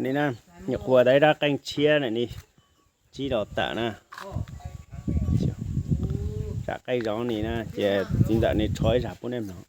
Ni na, nyuam qhuav tau ib rab qeej tshiab na ni, tsib los tawm na. Tsam qeej zoo ni na ces txiv ntxawm ni tsho ib zag pub nej mloog.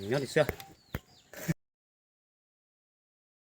Nyob li xwb.